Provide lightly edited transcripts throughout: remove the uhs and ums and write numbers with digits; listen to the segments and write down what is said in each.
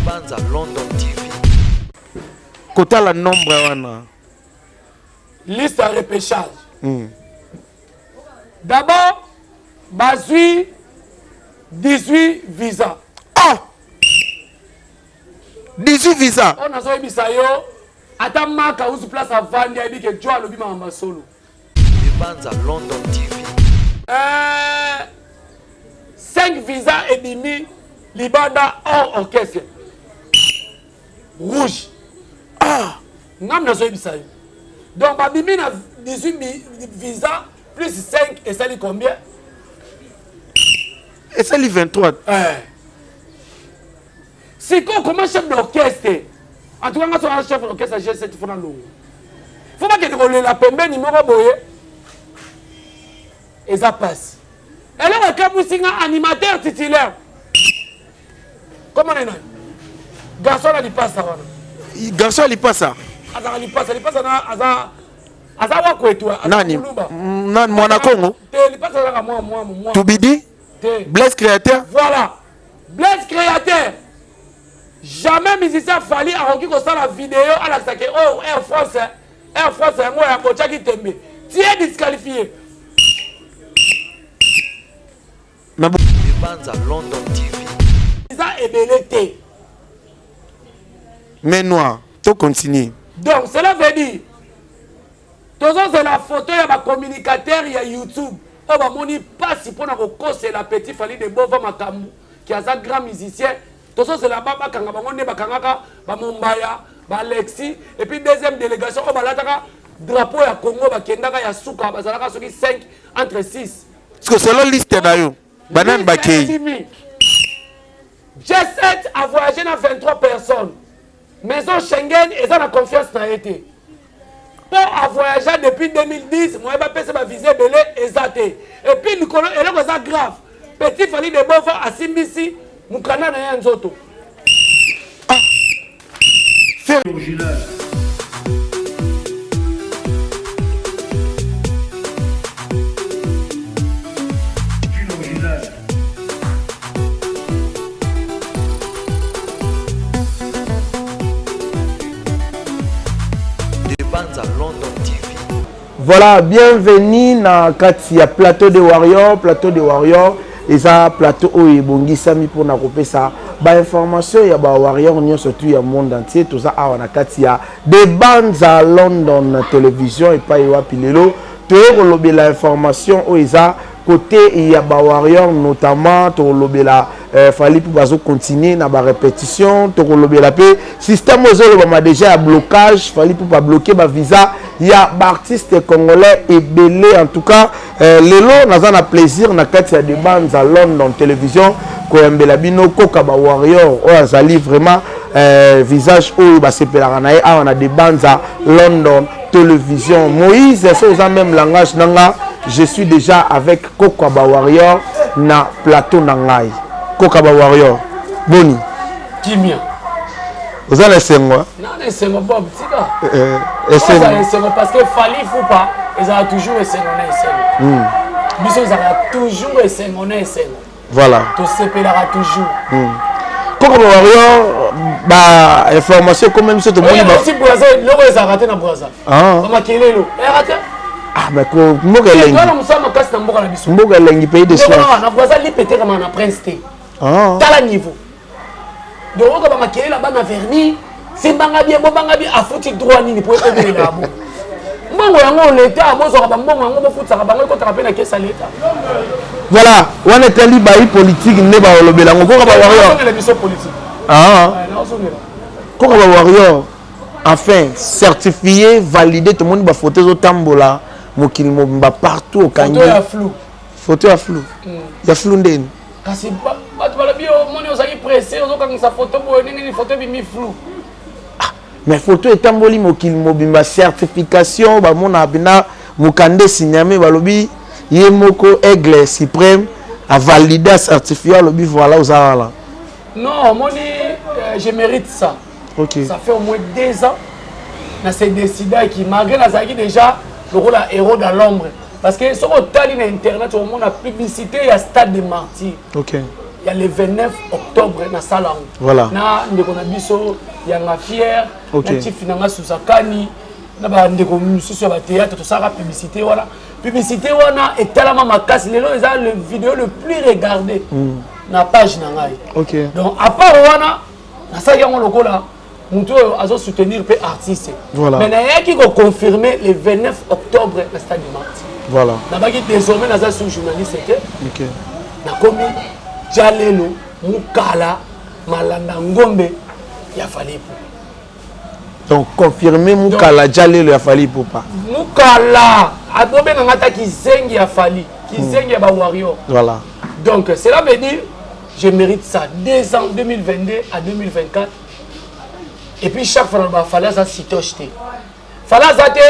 Banza London TV. Kotala nombre wana. Liste ya repêchage. D'abord bazwi 18 visa. Ah! 18 visa. Oyo nazoyebisa yo ata maka uzu place avandi ayebi ke jo alobi makambo ya solo. Banza London TV. 5 visa ebimi libanda hors orchestre rouge. Ah! Ngam nazoyebisa yo. Donc babimi na 18 visa plus 5 esali combien? Esali 23. Sikoyo comment chef d'orchestre? En tout cas nga soka chef d'orchestre G7 fona longo. Faut bakende kolela pembeni moko boye. Eza pasi. Eloko ekamwisi nga animateur titulaire. Comment nani? Garçon na lipasa wana. Garçon ya lipasa. Azaka lipasa, lipasa na aza aza wakwetu. Nani? Nani mwana Kongo? Te lipasa azaka mwa mwa mwa. Tubidi? Te. Blaise Créateur? Voilà. Blaise Créateur. Jamais musicien Fally akoki kosala video alakisa ke oh Air France, Air France yango ya botiaki tembe. Tu es disqualifié. Banza London TV. Eza ebele te. Mais noir, to continue. Donc cela veut dire tozozela photo ya ba communicateur ya YouTube oyo bamoni pasi mpona kokosela petit Fally de Bova makambo ki aza grand musicien. Tozozela ba bakanga bango nde bakangaka ba Mombaya, ba Alexis et puis deuxième délégation oyo balataka drapeau ya Congo bakendaka ya suka bazalaka soki 5 entre 6. Parce que selon liste na yo, banani bakei. G7 a voyagé na 23 personnes. Maison Schengen eza na confiance na ye te. Po a voyagé depuis 2010, moyen ba pesa ba visa ebele eza te. Et puis likolo eloko eza grave. Petit Fally de Bova asimbisi mukanda na ye ya nzoto. Ah. Faire original. Voilà, bienvenue na kati ya plateau de Warrior, plateau de Warrior eza plateau oyo ebongisami mpona kopesa ba information ya ba warrior nyonso tu ya monde entier. Toza awa na kati ya Debanza London Television epai wapi lelo toye kolobela information oyo eza côté ya ba warrior, notamment tokolobela Fally mpo bazo continuer na ba répétition, tokolobela pe système oyo ezolobama déjà ya blocage, Fally mpo ba bloquer ba visa ya ba artiste congolais ebele. En tout cas lelo naza na plaisir na kati ya Debanza London Télévision koyambela bino koka ba warrior oyo azali vraiment visage oyo basepelaka na ye awa na Debanza London Télévision. Moïse, c'est oza même langage nanga, je suis déjà avec Koka ba warrior na plateau na ngai. Koka ba warrior, boni? Kimia. Oza na esengo? Na na esengo Bob, tika. Esengo. Oza na esengo parce que Fally Ipupa ezala toujours esengo na esengo. Biso ezala toujours esengo na esengo. Voilà. Tosepelaka toujours. Koka ba warrior ba information comme même soto moni ba si Brazza loko ezalaka te na Brazza. Ah. Ba makelelo. Ezalaka te. Ah mais ko mboka elengi. Tala mosala makasi na mboka na biso. Mboka elengi pays de soif. Na Brazza li peut-être na prince te. Ah. Tala niveau. Donc oka ba makelelo bana vernis, simbanga bien, bobanga bien afuti droit nini po ebelela bo. Mbongo yango l'État bozwaka ba mbongo yango bofutisaka bango ekotaka pe na caisse ya l'État. Voilà, wana etali bayi politique nde balobela yango. Koka ba warrior. Nazongela biso politique. Ah. Ouais, nazongela. Koka ba warrior enfin certifié, validé, tout le monde ba photo ezotambola mokili mobimba partout okangi. Photo ya flou. Photo ya flou. Ya flou ndeni. Kasi bato balobi omoni ozalaki pressé ozokangisa photo boye ndenge nini photo ebimi flou. Ah, mais photo etamboli mokili mobimba certification bamona bina mokanda esigname balobi ye moko aigle suprême a validé a certifié alobi voilà oza wana. Non, omoni je mérite ça. Okay. Ça fait au moins 2 ans na se décida qui malgré nazalaki déjà lokola héros dans l'ombre parce que soki otali na internet omona publicité ya stade de martyr. Okay. Ya le 29 octobre nasala yango. Voilà. Na ndeko na biso yanga fier, na chief na nga Suzakani, na bandeko mosusu ya bathéâtre, tosalaka publicité wana. Publicité wana etalama makasi. Lelo eza le vidéo le plus regardé na page na ngai. Donc à part wana, nasalaki yango lokola motu oyo azosoutenir mpe artiste. Mais nayaki koconfirme le 29 octobre na stade de Martyr. Nabaki désormais naza sur journaliste te. Nakomi jalelo mokala malanda ngombe ya Fally Ipupa. Donc confirmé, mokala jalelo ya Fally Ipupa. Mokala abobenganga ata kizengi ya Fally, kizengi ya bawarrior. Donc cela veut dire je mérite ça. 2 ans, 2022 à 2024. Et puis chaque fois naloba, Fally aza sitoche te. Fally aza te.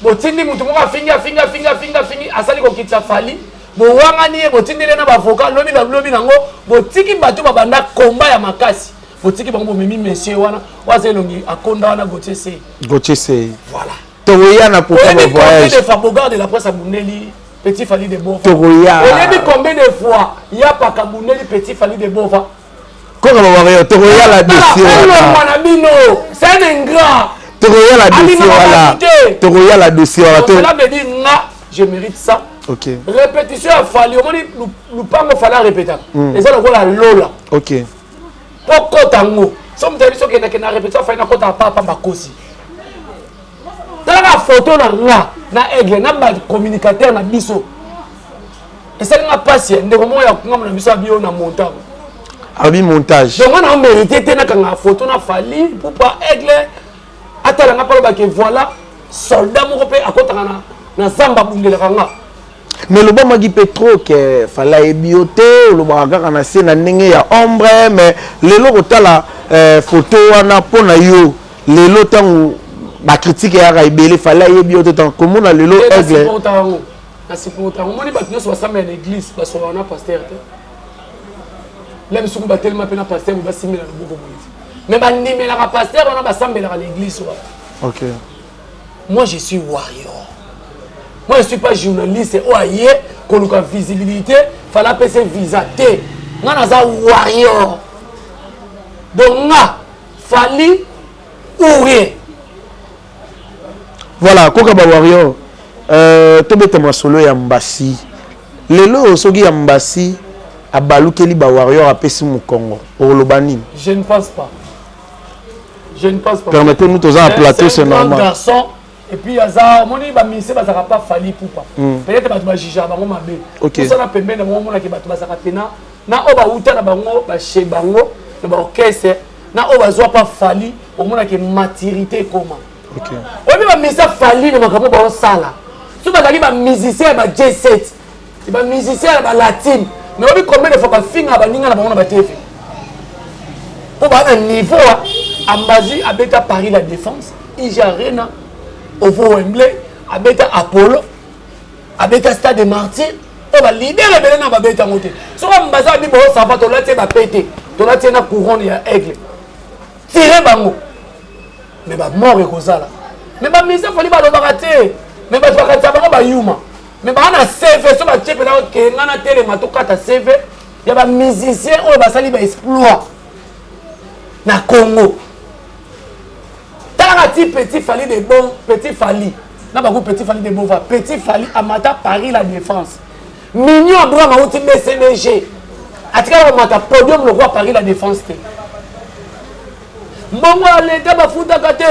Botindi mutu moko afingi, afingi, afingi, afingi, afingi, asali kokitisa Fally, bowangani ye, botindeli ye na baavocat. Lobi na lobi nango botiki bato babanda komba ya makasi, botiki bango, bomemi monsieur wana oyo aza elongi akonda wana, Gautier C. Gautier C. Voilà. Tokoya na pourquoi Oyebi combien voyage de fois Bogard de la presse abundeli Petit Fally de Bova? Tokoya. Oyebi combien de fois Yapaka abundeli Petit Fally de Bova? Koka bawarrior, tokoya la dossier wana. Elongwa na bino, c'est un ingrat. Tokoya la dossier Alingaka wana. bato te. Tokoya la dossier wana. Donc, cela veut dire nga je mérite ça. Répétition ya Fally, omoni lupango Fally arépétaka, eza lokola lola. Mpo kota yango, so moto ayebi soki okendake na répétition ya Fally, nakota papa bakosi. Talaka photo na nga na Aigle na bacommunicateur na biso, esali nga mpasi. Ya ndeko moko ya ngambo na biso abi oyo na montango. Abi montage. Donc nga na mérité te nakanga photo na Fally Ipupa, Aigle atala nga mpo alobake voilà soldat moko mpe akɔtaka na zamba, abundelaka nga. Mais lobamaki mpe trop ke Fally ayebi yo te, olobaka kaka na se na ndenge ya ombre. Mais lelo kotala photo wana, mpo na yo lelo, ntango bacritique eyaka ebele, Fally ayebi yo te, ntango komona lelo Te, Aigle nasupporta yango, nasupporta yango. Omoni, bato nyonso basambela na église basolaka na pasteur te. La misuku batelema mpe na pasteur, basimbela loboko boye te, mais bandimelaka pasteur wana, basambelaka na église wana. Moi je suis warrior, moi je suis pas journaliste oyo aye koluka visibilité, Fally apesa visa te. Nga naza warrior, donc nga Fally ou rien. Voilà, koka bawarrior, tobeta masolo ya Mbasi. Lelo oyo soki ya Mbasi abalukeli bawarrior, apesi mokongo, okoloba nini? Je ne pense pas, je ne pense pas. Permettez-nous, toza na plateau, c'est un grand normal. Garçon. Et puis aza, omoni, baministre bazalaka pa Fally Ipupa, peut-être bato bajugeaka bango mabe. Tosala pembeni na bango, omonaki bato bazalaka pena na oyo bauta na bango bashe bango na baorchestre na oyo bazwa pa Fally, omonaki maturité ekoma. Oyebi, bamusicien Fally na makambo baosala, so bazalaki bamusicien ya ba J7, bamusicien ya balatine, mais oyebi combien de fois bafingaka baninga na bango na batv mpo baa na niveau? Ambazi abeta Paris La Défense, IG Arena, Ovo Wembley, abeta Apollo, abeta Stade de Martyr, oyo baleader ebele na babeta yango te. Soki Ambazi abi boosava, tolati ye bapete, tolati ye na couronne ya Aigle, tire bango, mais bamort ekozala. Mais bamusicien Fally balobaka te, mais bato bakatisa bango bayuma, mais baa na CV. So batie mpena ke nga na telema, tokata CV ya bamusicien oyo basali baexploit na Congo. Talaka ti Petit Fally de bon, Petit Fally na bango, Petit Fally de Bova, Petit Fally amata Paris La Défense. Mignon Abraham auti BCBG, atikala komata podium lokola Paris La Défense te. Mbongo ya leta bafutaka te.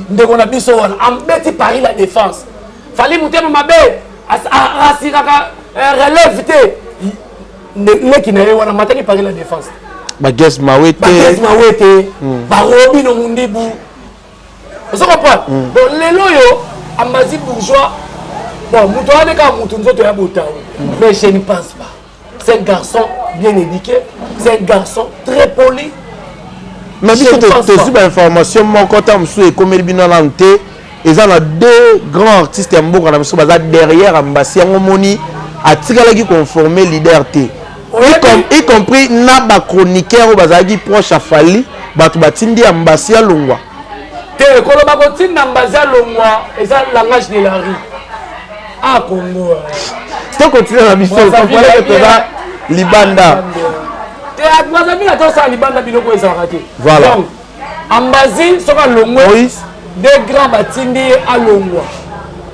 Ndeko na biso wana ambeti Paris La Défense. Fally motema mabe, asiraka relève te. Leki na ye wana amataki Paris La Défense. Bages mawe te. Bages mawe te, barobino mundibu, ozo comprendre? Bon, lelo oyo Ambazi bourgeois, bon, moto wana kaka motu nzoto ya botao, mais je ne pense pas. C'est un garçon bien éduqué, c'est un garçon très poli. Mais biso tozwi bainformation moko, ntango mosusu ekomeli bino nanu te, eza na deux grands artistes ya mboka na biso baza derrière Ambasi. Yango moni atikalaki conforme leader te, y compris na bachroniqueur oyo bazalaki proche ya Fally, bato batindi ya Mbasi alongwa. Te, koloba kotinda Mbasi alongwa eza langage de la rue a Congo. Tokontinue na biso, toza libanda. Te, Brazzaville ata osala libanda, biloko ezalaka te. Voilà. Donc Ambazi soki alongwe, Moïse. Deux grands batindi ye alongwa,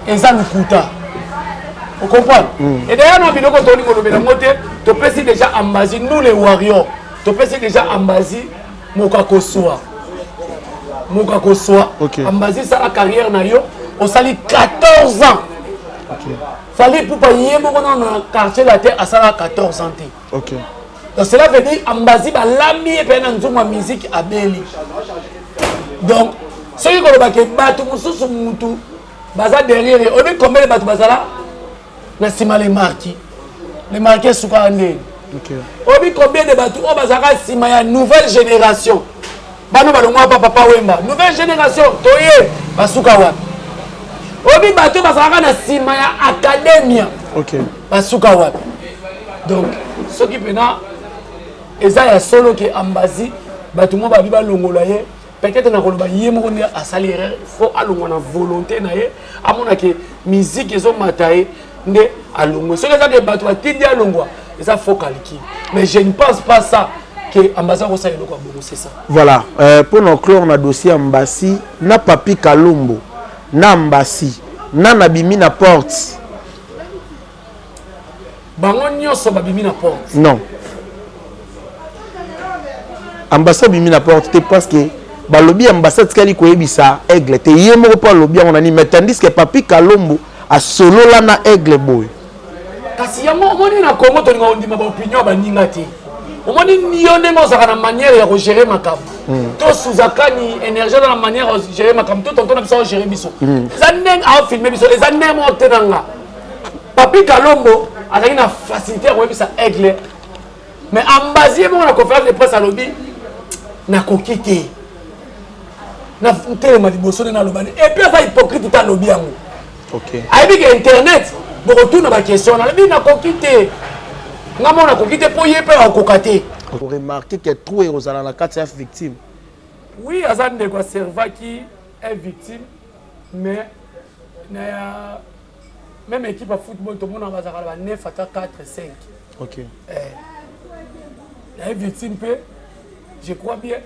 eza lokuta, ocomprendre? Et d'ailleurs, na biloko tolingi kolobela yango te. Topesi déjà Ambazi, nous les warriors, topesi déjà Ambazi moka koswa, moka koswa. Ambazi, sala carrière na yo, osali 14 ans. Fally Ipupa ye moko nano na Quartier Latin asala 14 ans te. Donc cela veut dire Ambazi balambi ye mpe na nzungu ya musique abeli. Donc soki kolobaka bato mosusu mutu baza derrière ye, oyebi combien de bato bazala na nsima? Le marquis, le marquis esukaka ndeni? Oyebi combien de bato oyo bazalaka nsima ya nouvelle génération? Bano balongwa pa Papa Wemba, nouvelle génération toye, basuka wapi? Oyebi bato oyo bazalaka na nsima ya academia? Basuka wapi? Donc soki mpena eza ya solo ke Ambazi bato mo babi balongola ye, peut-être na koloba ye moko nde asali erreur. Faut alongwa na volonté na ye, amona ke musique ezomata ye nde alongwe. Soki eza ke bato batindi alongwa, eza faux calcul, mais je ne pense pas ça ke Ambazi akosala eloko ya bongo, c'est ça. Voilà, pour nous clore na dossier ya Mbasi na Papi Kalombo na Mbasi na nabimi na porte. Bango nyonso babimi na porte. Non, ambassade abimi na porte te, parce que balobi ambassade tikali koyebisa Aigle te, ye moko mpo alobi yango na nini, mais tandis que Papi Kalombo asolola na Aigle boye. Kasi yango omoni, na Congo tolinga kondima baopinion ya baninga te. Omoni yo ndenge ozalaka na manière ya kogérer makambo, to suzakani énergie aza na manière ya kogérer makambo, to tonton na biso aogérer biso, eza ndenge aofilme biso, eza ndenge moko te na nga. Papi Kalombo azalaki na facilité ya koyebisa Aigle, mais Ambazi ye moko na conférence de presse alobi: nakoki te na telema liboso nde naloba. Et puis aza hypocrite te, alobi yango. Ayebi ke internet bokotuna baquestion, nalobi nakoki te, nga mo nakoki te, mpo ye mpe akokoka te. Remarquer que trou ekozala na kati ya victime. Oui, aza ndeko aservaki un victime, mais na ya même équipe ya football tomona bazalaka na ba 9 ata 4 5. Na ye victime mpe, je crois bien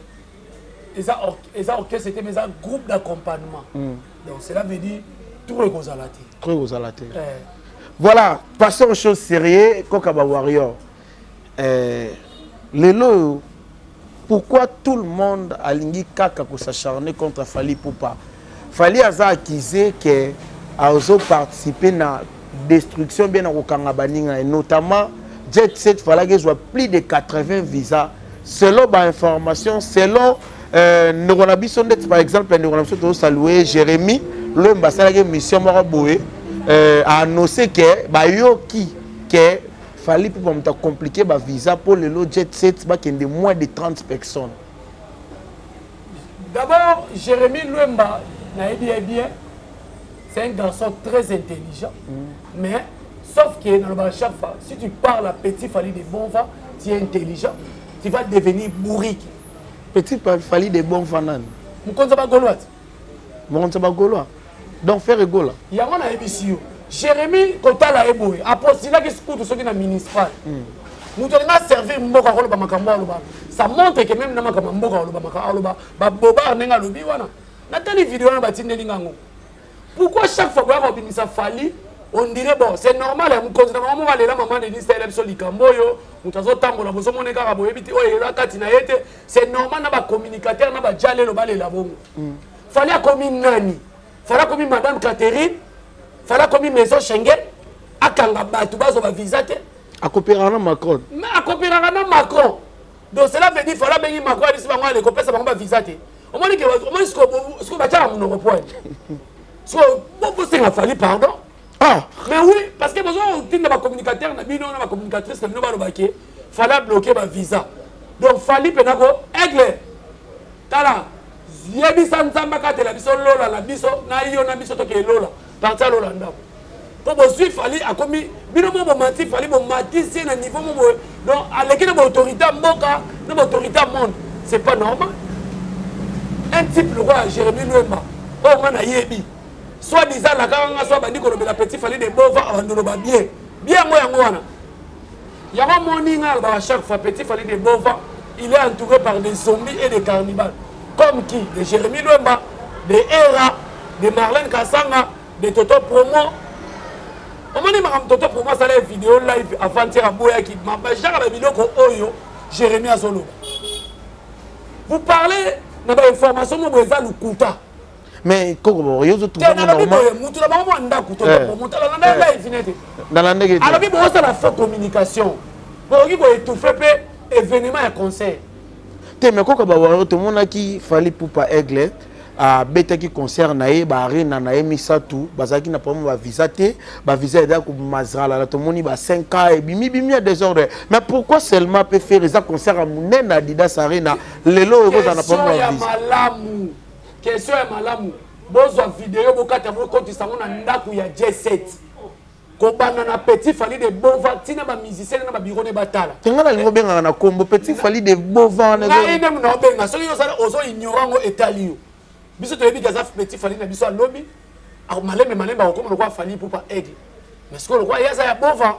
eza orchestre te, mais eza groupe d'accompagnement. Donc cela veut dire tour ekozala te. Trou ekozala te. Voilà, passons aux choses sérieuses. Koka ba warrior, lelo oyo, pourquoi tout le monde alingi kaka kosacharner contre Fally Ipupa? Fally aza accusé ke azoparticiper na destruction bien na kokanga baninga ye, notamment Jet Set. Falaki ezwa plus de 80 visa selon bainformation, selon ndeko na biso ndeti par exemple ndeko na biso tozosalue Jérémie Lwemba, asalaki émission moko boye, aannonce ke bayoki ke Fally mpo bamoto acompliqué bavisa mpo lelo Jet Set bakende moins de 30 personnes. D'abord, Jérémie Lwemba, nayebi ye bien, c'est un garçon très intelligent. Mais sauf que dans chaque fois, si tu parles à petit Fally de bon vent, tu es intelligent, tu vas devenir bourrique. Petit Fally de bon vent nani? Mokonzi bagaulois. Mokonzi bagaulois, donc Ferre Gola. Yango nayebisi yo, Jérémie kotala ye boye, apostilaki kutu soki na municipal. Moto alingi aservir mboka, akoloba makambo aloba, ça montre que même na makambo ya mboka aloba, makambo aloba babobar ndenge alobi wana. Natali video wana batindeli ngango. Pourquoi chaque fois boyaka kobimisa Fally? On dirait, bon, c'est normal ya mokonzi na bango moko alela mama Denis, tayela biso likambo oyo moto azotambola, bozomona kaka, boyebi te oyo eza kati na ye te. C'est normal na bacommunicateur na bajalelo balela bongo. Fally akomi nani? Fally akomi madame Catherine? Fally akomi maison Schengen akanga bato bazwa bavisa te? Akopéraka na Macron. Mais akopéraka na Macron, donc cela veut dire Fally abengi Macron, alisi bango ale kopesa bango bavisa te. Omoni ke omoni sikoyo batiaka monoko poine, sikoyo bosenga Fally pardon. Ah. Mais oui, parce que bozo kotinda bacommunicateur na bino na bacommunicatrice na bino baloba ke Fally abloqué bavisa. Donc Fally mpena ko Aigle, tala, yebisa Nzambe akatela biso lola na biso na yo na biso, toke lola parti alola ndako mpo bozwi Fally akomi bino mo bomati Fally, bomatisi ye na niveau mo boye, donc aleki na baautorité ya mboka na baautorité ya monde. C'est pas normal. Un type lokola Jérémie Lwemba oyo nga nayebi, soit disant alakaka nga, so abandi kolobela petit Fally de bova, abandi oloba bien bien, yango wana. Yango moni nga alobaka chaque fois, Petit Fally de Bova, il est entouré par des zombies et des carnivals. Comme qui? De Jérémy Luemba, de Era, de Marlène Kassanga, de Toto Promo. Omoni makambo Toto Promo asala vidéo live avant-hier, aboyaki bajaka ba biloko oyo Jérémy azoloba. Vous parlez na ba information moko eza lokuta. Mais koko bo yo te, nalobi boye, mutu na bango mwa ndako, Toto Promo, talanda live nete. Nalandaki te. Alobi bozosala faux communication, bokoki koétouffe mpe événement ya concert. Te, mais koko bawario, tomonaki Fally Ipupa Aigle abetaki concert na ye, baarena na ye misato, bazalaki na problème bavisa te. Bavisa eza komazalala, tomoni ba 5 ans ebimi bimi ya désordre. Mais pourquoi seulement mpe Ferre, eza concert ya monene, Adidas Arena, lelo oyo ekozala na problème ya visa? Malamu, question ya malamu. Bozwa video, bokata, bokotisa yango na ndako ya J7, kobanda na Petit Fally de Bova ntina bamusicien na babiro ne batala. Te, ngai nalingi obengaka na kombo Petit Fally de Bova wana. Ngai nde na obenga. Soki osala ozo ignore yango, etali yo. Biso toyebi ke aza Petit Fally na biso. Alobi malembe malembe akokoma lokola Fally Ipupa Aigle, mais sikoyo lokola ye aza ya Bova.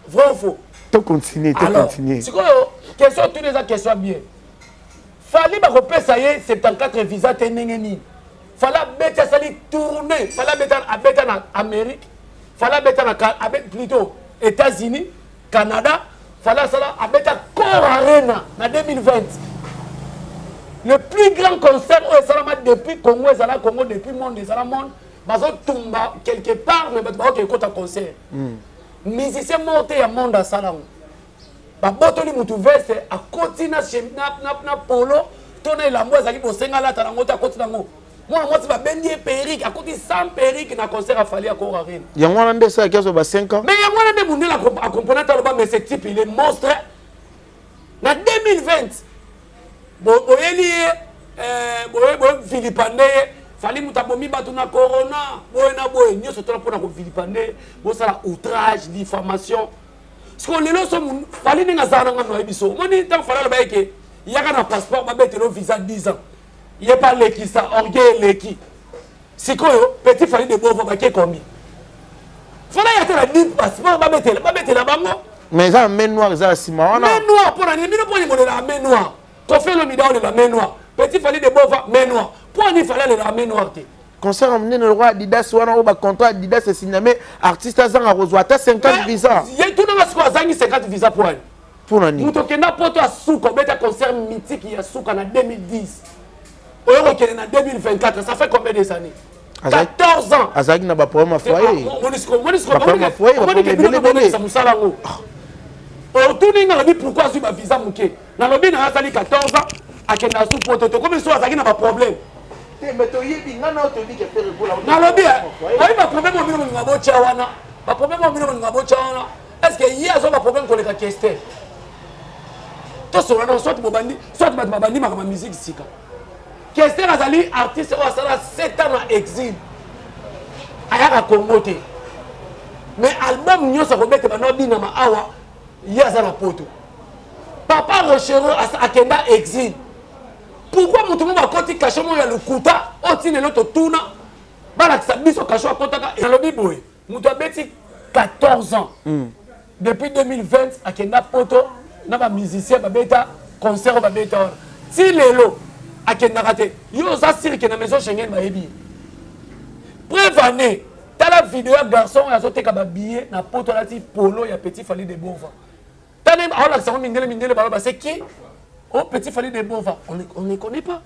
Vrai ou faux? To continue, to continue. Sikoyo question tuni eza question ya bien. Fally bakopesa ye 74 visa te ndenge nini? Fally abeti, asali tournée. Fally abeta, abeta na Amérique. Fally abeta na plutôt États-Unis, Canada. Fally asala, abeta Accor Arena na 2020, le plus grand concert oyo esalama depuis Congo ezala Congo, depuis monde ezala monde. Bazotumba quelque part, mais bato baoke ekota concert. Musicien moko te ya monde asala yango. Babotoli mutu veste, akoti na polo to na elambo azalaki bosenga alata nango te, akoti nango. Mwana mwasi babendi ye perruque, akoti sans perruque na concert a Fally Accor Arena. Yango wana nde esalaki azwa ba 5 ans. Mais yango wana nde mondele acomprendre te. Aloba, mais ce type, il est monstre. Na 2020 boyeli ye, bovilipande ye. Fally moto abomi bato na corona, boye na boye nyonso tola mpona kovilipande ye, bosala outrage, diffamation. Sikoyo lelo so Fally ndenge azala na ngano, ayebi so omoni ntango Fally aloba eke yaka na passeport, babetelo visa 10 ans, ye mpe alekisa orgueil eleki. Sikoyo Petit Fally de Bovo bake combien? Fally ya te na 10 passeport, babetela bango. Mais eza na main noire, eza na nsima wana. Main noire mpo na nini? Bino mpo nini bolelaka main noire? Koffi Olomide aolela main noire, Petit Fally de Bova main noire. Mpo ani Fally alelaka main noire te? Concert ya monene lokola Adidas wana, oyo bacontrat Adidas esigname, artiste azanga kozwa ata 50 visa? Ye tunanga sikoyo, azangi 50 visa mpo ani? Mpona nini? Moto okenda poto ya suka, obeta concert mythique ya suka na 2010, oyo kokende na 2024, ça fait combien des années? 14 ans. Azalaki na baproblème ya foyer. Baproblème ya foyer, baproblème ebele ebele. Mosala yango otuni nga, nalobi pourquoi azwi bavisa moke. Nalobi na asali 14 ans, akenda asu poto, tokomi so azalaki na baproblème. Te, mais toyebi, nga na toyebi ke Ferre Gola Nalobi oyi baproblème oyo bino bolinga botya wana, baproblème oyo bino bolinga botya wana, est ce que ye azwa baproblème koleka Kester? Tosola na soit bobandi, soit bato babandi makambo ya musique sika. Kester azali artiste oyo asala 7 ans na exil, ayaka Congo te, mais album nyonso akobeta, bando abinama awa, ye aza na poto. Papa Rochero akenda exil. Pourquoi moto moko akoti cachet moko ya lokuta oyo ntina elo? Totuna, balakisa biso cachet akotaka. Nalobi boye, moto abeti 14 ans, depuis 2020 akenda poto na bamusicien, babeta concert oyo babeta wana, ti lelo akendaka te. Yo oza sûr ke na maison Schengen bayebi ye? Preuve année, tala video ya garçon oyo azoteka babillet na poto, alati polo ya Petit Fally de Bova. Tala, aolakisa yango mindele, mindele baloba, c'est qui? Oh, Petit Fally de Bova, on ne connaît pas.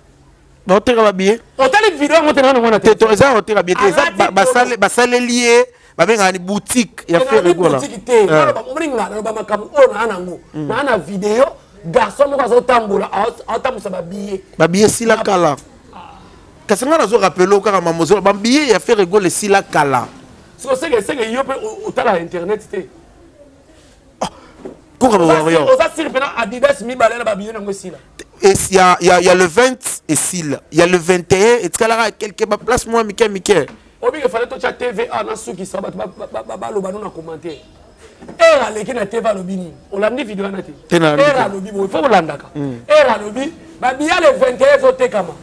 Baoteka babillet. Otali video yango te? Nano mwana te. Te, eza oteka billet te, eza basaleli ye, babengaka ni boutique ya Ferre Gola. Boutique te. Omoni nga naloba makambo oyo naa nango, naa na video, garçon moko azotambola, aotambusa babillet. Babillet esila kala. Kasi ngai nazo rappeler kaka mamozo, babillet ya Ferre Gola esila kala. Siko seke yo mpe otala internet te. Koka bawarrior. Oza sûr mpena Adidas mibale na babillet nango esila? Ya le 20 esila, ya le 21 etikalaka quelque baplace mwa mike mike. Obike fale totya TVA nasukisa bato baloba no na commentaire. Ere aleki na TV, alobi nini? Olandi video wana te? Ere alobi boye, fo kolandaka. Ere alobi babiya le 21 ezotekama,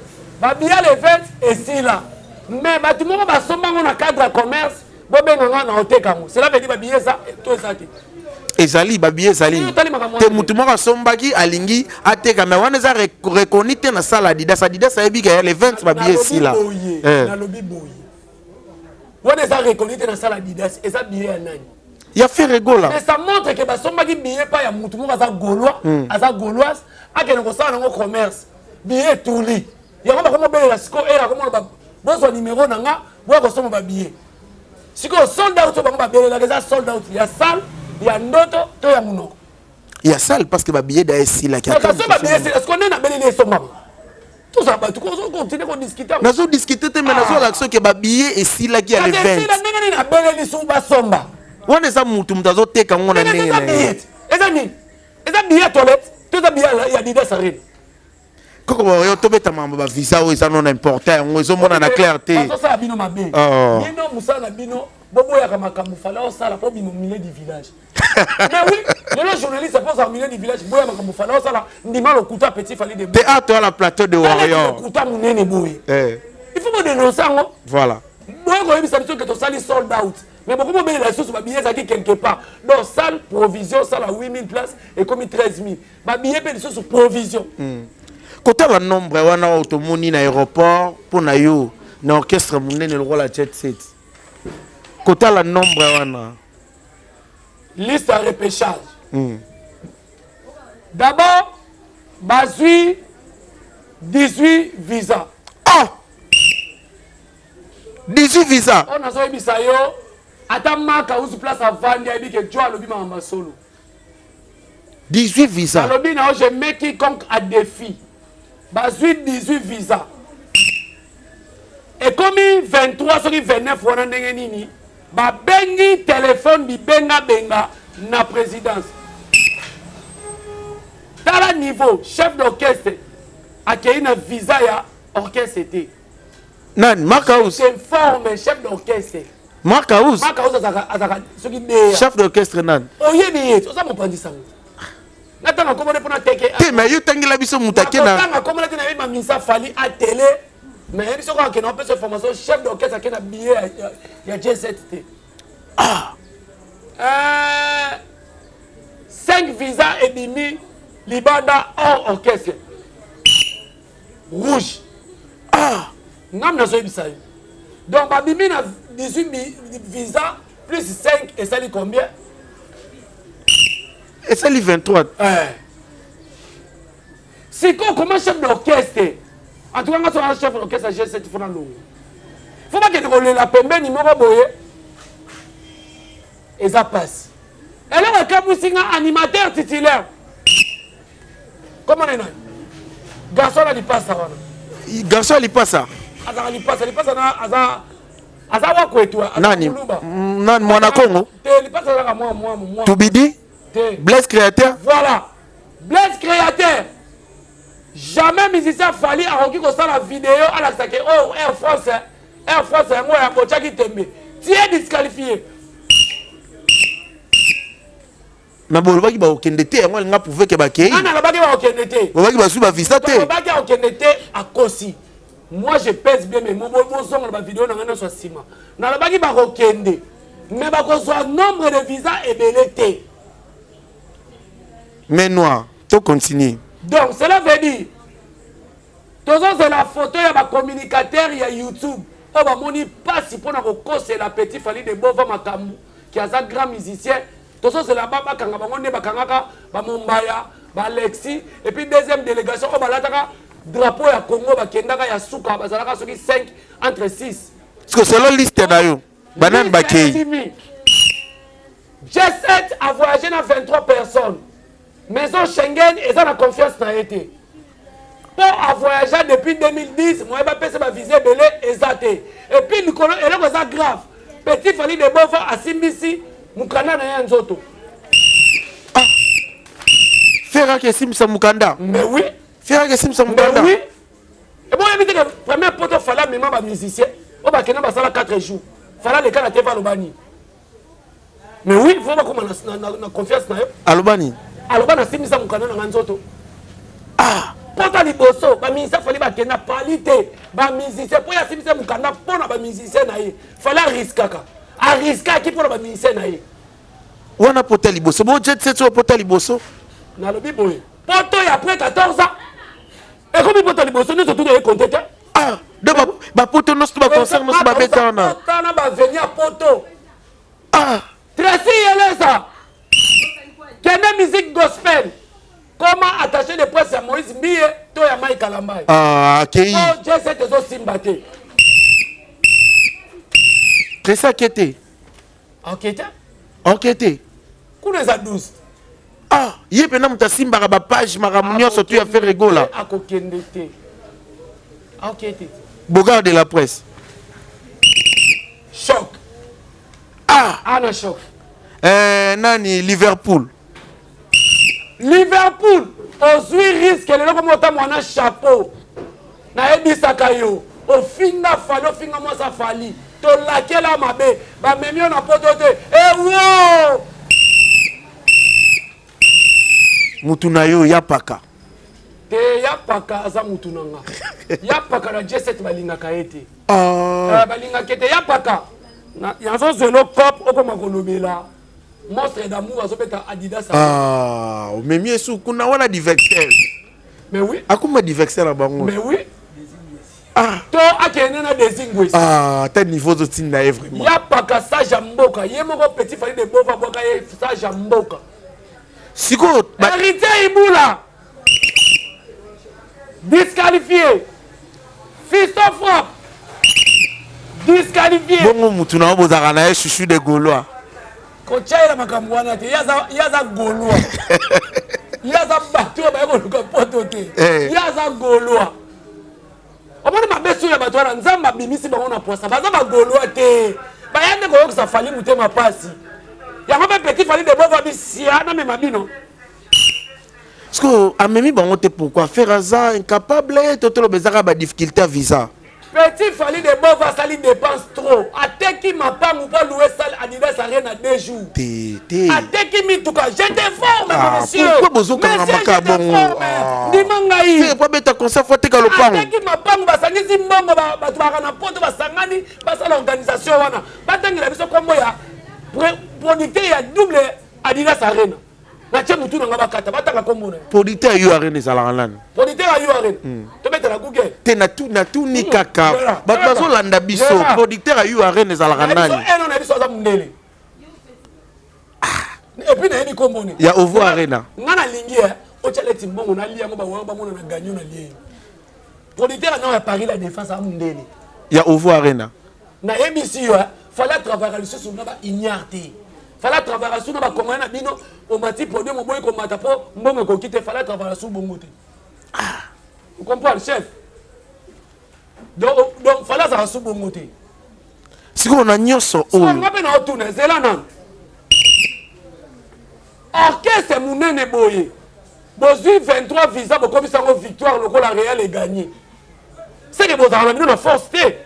babiya le 20 esila, mais bato moko basombango na cadre ya commerce, bobenga nga na oteka yango. Cela veut dire babiye eza to eza te? Ezali babillet, ezali te. Mutu moko asombaki, alingi ateka, mais wana eza reconnu te na salle Adidas. Adidas ayebi ke le 20 babillet esila. Nalobi boye, wana eza reconnu te na salle Adidas. Eza billet ya nani? Ya Ferre Gola. Mais ça montre que basombaki billet pa ya mutu moko aza Gaulois, aza Gauloise, akende kosala nango commerce. Billet etuli yango, bakomobelela sikoyo ere akomona bozwa numero na nga, boya kosomba babillet. Sikoyo sold out oyo bango babelelaka, eza sold out ya salle, ya ndoto to ya monoko? Ya salle, parce que babillet da esilaki. So babillet esila, sikoyo nde nabeleli esombama? Tozala bato, ozocontinuer kodiscuter. Nazodiscuter te, mais nazolakisa soki babillet esilaki ya le 20. Esila ndenge nini? Nabeleli su basomba. Wana eza mutu azoteka yango na ndenge na ye. Eza nini? Eza billet ya toilette to eza billet ya Adidas Arena? Koko oyo tobeta makambo bavisa oyo eza non important, yango ezomona na clair te. Bazosala bino mabe. Bino mosala na bino, boboyaka makambo Fally osala mpo bino milieu du village. Mais oui, lelo journaliste apo ozala milieu du village, boya makambo Fally osala, ndima lokuta petit Fally de Te ato ala plateau de warrior. Lokuta monene boye, il faut bodénoncer yango. Voilà. Boye koyebisa biso ke tosali sold out, mais bokomi obelela lisusu babillet ezalaki quelque part. Donc salle provision, salle à 8000 places ekomi 13 000, babillet mpe lisusu provision. Kotala nombre wana oyo tomoni na aéroport, mpo na yo, na orchestre monene lokola Jet Set, kotala nombre wana? Liste ya repêchage. D'abord bazwi 18 visa. Ah, 18 visa? Oyo nazoyebisa yo, ata maka usu place avandi, ayebi ke jo alobi makambo ya solo. 18 visa? Alobi na yo, je mets quiconque à défi. Bazwi 18 visa, ekomi 23 soki 29 wana ndenge nini? Babengi telefone, bibengabenga na présidence. Tala niveau, chef d'orchestre akei na visa ya orchestre te. Nani, Mark House? Informe chef d'orchestre. Mark House. Mark House azalaka soki deya. Chef d'orchestre nani? Oyebi ye, oza mopanzi sango. Natanga komona mpona teke. Te, mais yo tangela biso moto ake na. Natanga komona te, nayebi mamisa Fally atele, mais yebi soko akende opesa formation. Chef d'orchestre ake na billet ya J7 te. Ah. 5 visa ebimi libanda hors orchestre rouge. Ah. Ngam nazoyebisa yo, donc babimi na 18 visa plus 5, esali combien? Esali 23. Eh. Sikoyo comment chef d'orchestre? En tout cas nga soka chef d'orchestre G7, faut na longo, faut bakende kolela pembeni moko boye, eza pasi. Eloko ekamwisi nga, animateur titulaire comment nani, garçon na lipasa wana. Garçon ya lipasa? Azalaka lipasa, lipasa na aza wakwetu. Nani? Nani, mwana Congo? Te, lipasa azalaka mwa mwa mwa. Tubidi. Te. Blaise Créateur. Voilà, Blaise Créateur. Jamais musicien Fally akoki kosala video alakisa ke oh, Air France, Air France yango ya botiaki tembe, tie disqualifié. Mais bolobaki bakokende te, yango alinga prouver ke bakei. Nani alobaki bakokende te? Bolobaki bazwi bavisa te. Alobaki akokende te, akosi. Moi je pèse bien mes mots. Bozonga na bavideo na ngai nyonso ya nsima, nalobaki bakokende, mais bakozwa nombre de visa ebele te. Mais noir, to continue. Donc cela veut dire tozozela photo ya bacommunicateur ya YouTube oyo bamoni mpasi mpona kokosela petit Fally de Bova makambo ki aza grand musicien. Tozozela bakanga bango nde bakangaka bamombaya, baalexi, et puis deuxième délégation oyo balataka drapeau ya Congo, bakendaka ya suka, bazalaka soki 5, entre 6. Parce que selon liste na yo, banani bakei? G7 a voyagé na 23 personnes. Maison Schengen eza na confiance na ye te mpo avoyagea depuis 2010, moye bapesa bavisa ebele eza te. Et puis likolo, eloko eza grave, petit Fally de Bova asimbisi mokanda na ye ya nzoto. Ferre aki esimbisa mokanda? Mais oui. Ferre aki esimbisa mokanda? Mais oui. Eboyebi te ke première poto Fally amema bamusicien oyo bakenda, basala 4 jours, Fally aleka na TV, aloba nini? Mais oui, faut bakoma na confiance na yo. Aloba nini? Aloba nasimbisa mokanda na nga nzoto. Ah. Poto liboso bamusicien Fally bakenda, Fally te, bamusicien, mpo ye asimbisa mokanda mpo na bamusicien na ye. Fally ariskaka, ariskaki mpo na bamusicien na ye. Wana pota liboso bo jet set oyo pota liboso. Nalobi boye poto ya après 14 ans ekomi poto liboso nyonso tuka ekonte te. Ah de bapoto nyonso to baconcert nyonso babeta wana. Tana baveni ya poto. Ah Tracy Yeleza kende musique gospel koma attaché de presse ya Moïse Mbiye to ya Mike Kalambay. Ah akei. Oh jet set ezosimba te. Tracy akete. Akete. Akete. Kuna eza 12. Ah, ye mpena moto asimbaka bapage makambo nyonso tu ya Ferre Gola. Akokende te. Akete. Bogard de la presse. Choc. Ah. Ana choc. Eh, nani Liverpool. Liverpool ozwi risque lelo komi ota mwana chapeau nayebisaka yo ofinga fali ofinga mwasi afali tolakela mabe bamemi yo na poto te ewo mutu na yo yapaka te yapaka aza mutu na nga yapaka na G7 balingaka ye te ah. Eh, balingaka ye te yapaka nazozwelo cop okoma kolobela monstre d'amour azobeta adidas. Ah, omemi esu kuna wana divexer. Mais oui. Akoma divexer na bango. Mais oui. Ah. To akende na Desingwes. Ah, ata niveau ozotinda ye vraiment. Ya paka sage ya mboka, ye moko petit Fally de Bova bwaka ye sage ya mboka. Sikoyo ba... Héritier Ibula disqualifié. Fiston frappe disqualifié. Bongo mutu na yo bozalaka na ye chouchou de Gaulois. Kotyela makambo wana te, ye aza Gaulois. Ye aza bato oyo baye koluka poto te. Eh. Ye aza Gaulois. Omoni mabe soki ya bato wana Nzambe abimisi bango na pwasa, baza ba Gaulois te. Baya nde koyokisa Fally motema pasi. Yango mpe petit Fally de Bova bisia na mema bino. Parce que amemi bango te pourquoi faire aza incapable to toloba ezaka ba difficulté ya visa. Petit Fally de Bova asali dépense trop. Ateki mapangu po louer salle Adidas Arena 2 jours. Te te. Ateki mituka. Je t'informe ah, monsieur. Pourquoi bozokanga maka bongo? Ah. Ndima ngai. Ferre po abeta concert faut ateka lopango. Ateki mapangu basangisi mbongo bato baka na poto basangani basala organisation wana. Batangela biso kombo ya producteur ya double Adidas Arena. Natie mutu na nga bakata batanga kombo na ye. Producteur ya U Arena ezalaka nani? Producteur ya U Arena. Tobeta na Google. Te na tu na tuni kaka. Voilà. Bato bazolanda biso. Voilà. Producteur ya U Arena ezalaka Na biso nani? eno na biso aza mundele. Et puis nayebi kombo ne. Ya Ovo Arena. Nga nalingi eh otya leti mbongo nalia yango bawango bamona na gagno na lie. Producteur na ya Paris la Défense aza mundele. Ya Ovo Arena. Nayebisi yo eh, fallait travailler lisusu na ba ignare te. Fallait travailler lisusu na ba congolais na bino omati podium oboyi komata po mbongo ekoki te, fallait travailler lisusu bongo te. Ah, vous comprenez chef? Donc donc fallait azala lisusu bongo te. Sikoyo na nyonso oyo. Nga mpe na otuna zela nanu. Orchestre munene boye. Bozui 23 visa bokomisa yango victoire lokola Real e gagner. C'est que bozalaka na bino na force te.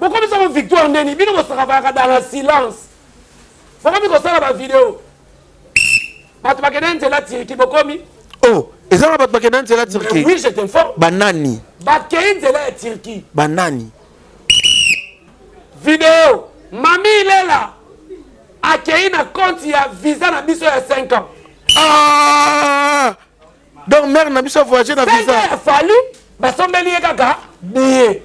Bokomisa yango victoire ndeni bino bosakavayaka dans la silence. Bokomi kosala ba video. Bato bakende nzela Turquie bokomi. Oh, eza na bato bakende nzela Turquie. Oui, je t'informe. Banani? Bakei nzela ya Turquie. Banani? Video Mami Ilela akei na compte ya visa na biso ya 5 ans. Ah! Donc mère na biso voyager na visa. 5 ans ya Fally basombeli ye kaka billet.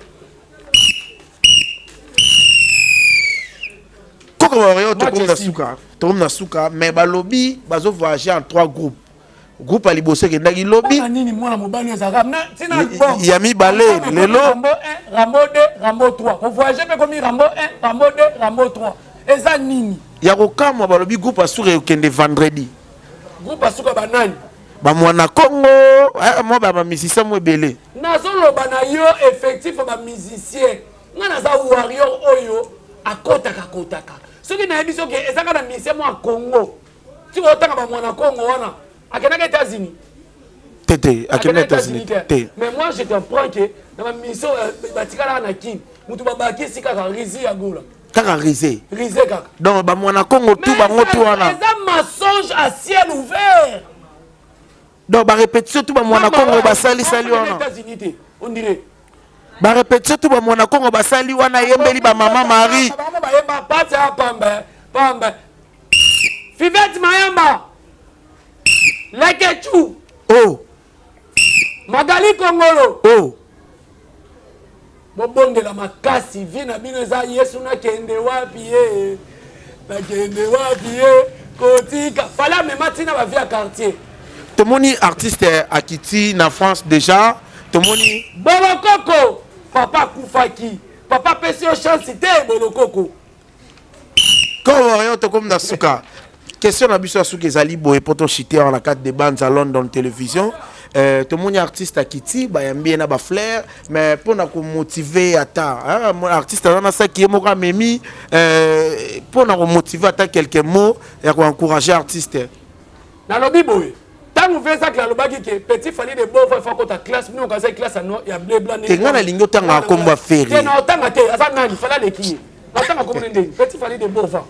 Koko Warrior tokomi na suka, tokomi na suka mais balobi bazo voyager en 3 groupes. Groupe ya liboso ekendaki lobi. Mpona nini mwana mobali ezalaka na ntina album? Ya mibale lelo. Rambo 1, Rambo 2, Rambo 3. Ko voyager pe komi Rambo 1, Rambo 2, Rambo 3. Eza nini? Ya kokamwa balobi groupe ya suka ekokende vendredi. Groupe ya suka ba nani? Ba mwana Congo, eh, mwa ba musicien mo ebele. Nazoloba na yo effectif ba musicien. Nga naza warrior oyo akotaka kotaka. Soki nayebi soki ezaka na musicien mwa Congo. Ti otanga ba mwana Congo wana akendaka États-Unis. Te te, akenda États-Unis te. Mais moi je t'apprends que na ba mission batikalaka na Kin, mutu babakisi kaka Rizi ya Gola. Kaka Rizi. Rizi kaka. Donc ba mwana Congo tout bango tout wana. Eza mensonge à ciel ouvert. Donc ba répétition tout ba mwana Congo basali sali wana. États-Unis te, on dirait. Ba répétition tout ba mwana Congo basali wana yembeli ba maman Marie. Ba bayemba pati ya pamba pamba. Fivette Mayamba, Leketchou. Oh. Magali Kongolo. Oh. Bobondela makasi vie na bino eza Yesu nakende wapi ye nakende wapi ye kotika fala amema ntina ba vie ya quartier. Tomoni artiste akiti na France déjà tomoni Bolokoko papa akufaki papa apesi yo chance te Bolokoko. Corps Warrior tokomi na suka. Question na biso ya suka ezali boye po to chiter awa na kati de Banza London Television. Euh, tomoni artiste akiti bayambi ye na ba fleurs mais mpo na komotive ata hein, artiste aza na saki ye moko amemi euh, mpo na komotive ata quelques mots ya koencourager artiste. Nalobi boye ntango Vezacle alobaki ke petit Fally de Beauvoir faut akota classe bino okazaki classe ya bleu blanc te ngai nalingi otanga nkombo ya Ferre te na otanga te aza nani Fally aleki ye na otanga nkombo ne ndeni petit Fally de Beauvoir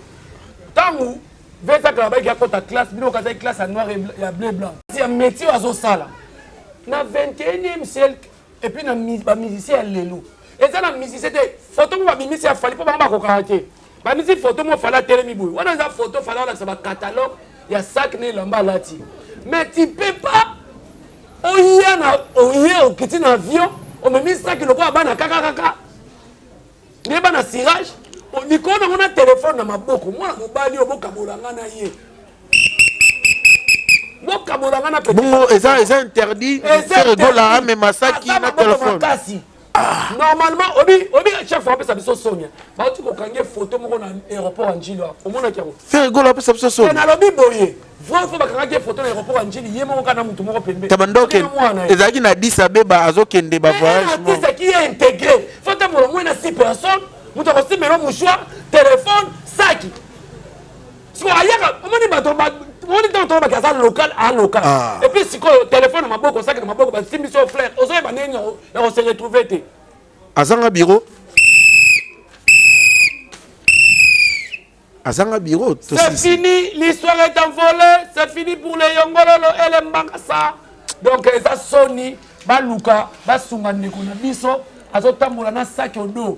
ntango Vezacle alobaki akota classe bino okazaki classe ya noir ya bleu blanc ya métier azosala na 21e siècle et puis na ba musicien ya lelo eza na musicien te photo mo babimisi ya Fally mpo bango bakokaka te babimisi photo mo Fally atelemi boye wana eza photo Fally alakisa ba catalogue ya sac na elamba alati mais tu peux pas oya na oye okiti na avion omemi sac lokola bana kaka kaka nde bana cirage likolo nango na telefone na maboko mwana mobali oyo bokabola nga na ye bokabola nga na bongo eza eza interdit Ferre Gola amema saki na telefone makasi ah. normalement obi obi chaque fois apesa biso sonia bauti kokange photo moko na aéroport ya njili omonaki yango Ferre Gola apesa biso sonia nalobi boye vrai fo bakangaki ye photo na aéroport ya njili ye moko kaka na motu moko pembe tabandoke ezalaki na Addis Abeba azokende ba voyage artiste qui est intégré faut tambola moins na 6 personnes moto akosimbela mouchoir téléphone saki sikoyo ayaka omoni bato omoni ntango tolobaki aza local a local ah. et puis sikoyo telefone na maboko osaki na maboko basimbisi yo fleur ozoyeba ndenge ya kose retrouve te azanga bureau azanga bureau c'est fini l'histoire est envolée c'est fini pour les yongololo et les mbangasa donc eza soni baluka basunga ndeko na biso azotambola na saki odo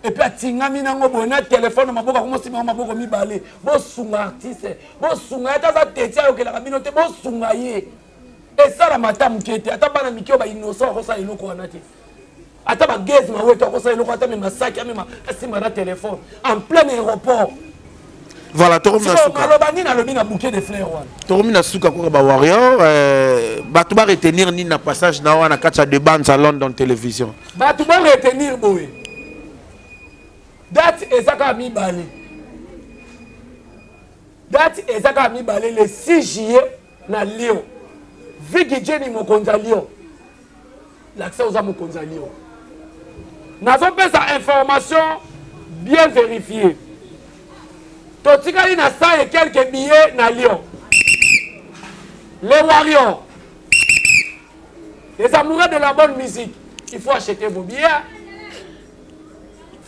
epuis atingami nango boye na telefone na maboko akomosimaka maboko mibale bosunga artiste bosunga ye ata aza teti ayokelaka bino te bosunga ye esalama ata moke te ata bana mike oyo bainnocent akosala eloko wana te ata bageze maweto akosala eloko ata mema saki amema asimba na telefone en plein aéroport voilà tokomi na suka maloba nini alobi na bouquet de fleurs wana tokomi na suka koka ba warrior euh, bato ba retenir nini na passage na wana kati ya de banza london télévision Bato bo retenir boye. Date eza kaka mibale. Date eza kaka mibale le 6 juillet na Lyon. Viki Jenny mokonzi ya Lyon. Lakisa oza mokonzi ya Lyon. Nazopesa information bien vérifiée. Totikali na 100 et quelques billets na Lyon. Les Warriors. Les amoureux de la bonne musique, il faut acheter vos billets.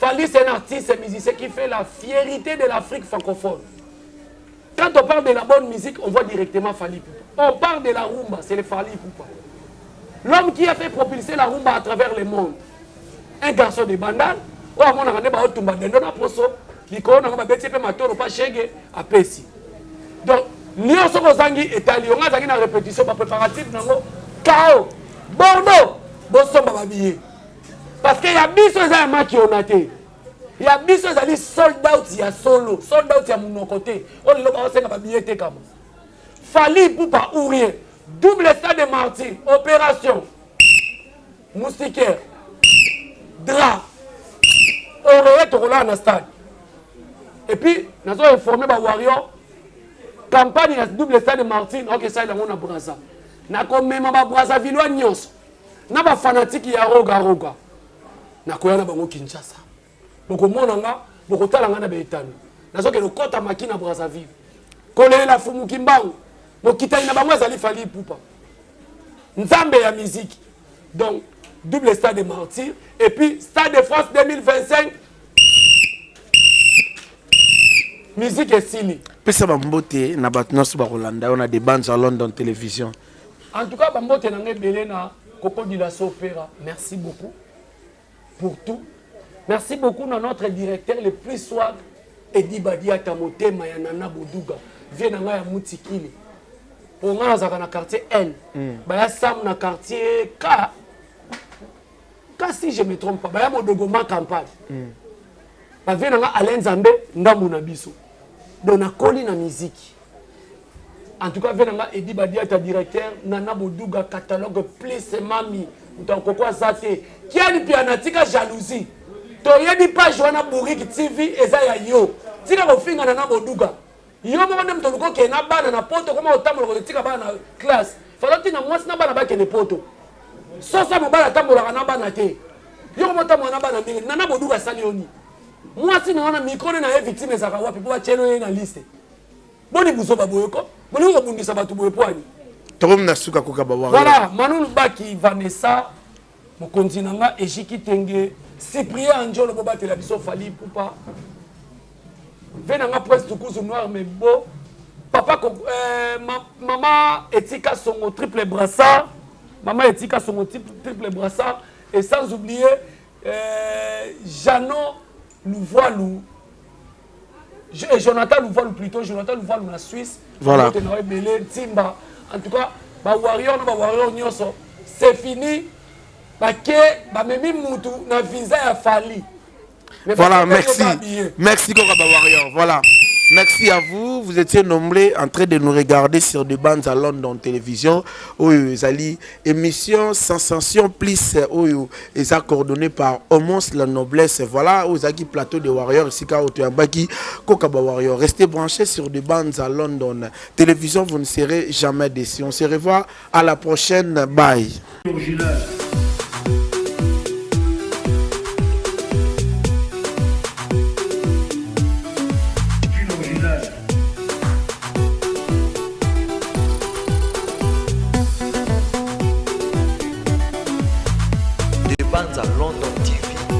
Fally, c'est un artiste et musicien qui fait la fierté de l'Afrique francophone. Quand on parle de la bonne musique, on voit directement Fally Ipupa. On parle de la rumba, c'est le Fally Ipupa. L'homme qui a fait propulser la rumba à travers le monde. Un garçon de Bandal, oyo amonaka nde baotumba dendo na poso likolo nango babeti mpe matolo pa shege apesi donc nyonso soki ozangi etali yo ngai azalaki na répétition bapréparatif nango kao bordeaux bosomba babiye parce que ya biso eza ya makiona te ya biso ezali sold out ya solo sold out ya monoko te oyo lelo baosenga babiye te kama Fally Ipupa ou rien double stade de martyr opération moustiquaire drap oreiller tokolala na stade et puis nazo informe ba warrior campagne ya double stade martyr naoki esalela yango na braza nakomema ba brazzavillois nyonso na bafanatike ya roga roga nakoya na bango kinshasa bokomona nga bokotala nga na baetano nazokende kokɔta maki na brazzaville kolelela fumu kimbangu mokitani na bango azali Fally Ipupa nzambe ya musique donc double stade de martyr et puis stade de france 2025 musique esili pesa bambote na bato nyonso bakolanda yo na debanza london télévision en tout cas bambote na ngai ebele na koko dilaso opera merci beaucoup pour tout merci beaucoup na notre directeur le plus swag Edi Badiata motema ya Nana Boduga. Vie na ngai ya Mutikili. Po ngai nazalaka na quartier L. Baya Sam na quartier K. K si je me trompe pas. Baya Modogo ma campagne. Ba vie na ngai Alain Nzambe ndambu na biso. Donc nakoli na musique. En tout cas, vie na ngai Eddy Badiata directeur, Nana Boduga catalogue plus mami. Moto akoko aza te. Kiani Piana tika jalousie. Toyebi page wana Bourrique TV eza ya yo. Tika kofinga Nana Boduga. Yo moko nde moto oluka okende na bana na poto, koma otambola kotika bana na classe. Fala otinda mwasi na bana bakende poto. Soso mobali atambolaka na bana te. Yo koma otambola na bana ndenge Nana Boduga asali yo nini? Mwasi na wana micro na ye victime ezalaka wapi po batielo ye na liste. Boni buzoba boye ko? Bolingi kobundisa bato boye po ani? Tokomi na suka koka ba warrior. Voilà, Manu Lubaki, Vanessa, mokonzi na nga Ejiki Kitenge, Cyprien Anjolo bobatela biso Fally Ipupa. Ve na nga Prince Tukuzu Noir mais beau. Papa mama Etika Songo triple brassard. Mama Etika Songo triple brassard et sans oublier Jeannot Louvoilou. Et Jonathan Louvoilou plutôt, Jonathan Louvoilou na Suisse. Voilà. Timba. En tout cas, ba warrior na ba warrior nyonso, c'est fini. Ba ke ba memi mutu na visa ya Fally. Mais voilà, ba merci. Merci Koka ba warrior. Voilà. Merci à vous. Vous étiez nombreux en train de nous regarder sur des bandes à London Télévision. Oyo ezali émission Sensation Plus oyo eza coordonné par Homos la noblesse. Voilà, oyo ezalaki plateau de warrior esika oyo toyambaki Koka ba warrior. Restez branchés sur des bandes à London Télévision, vous ne serez jamais déçus. On se revoit à la prochaine. Bye. Banza London TV.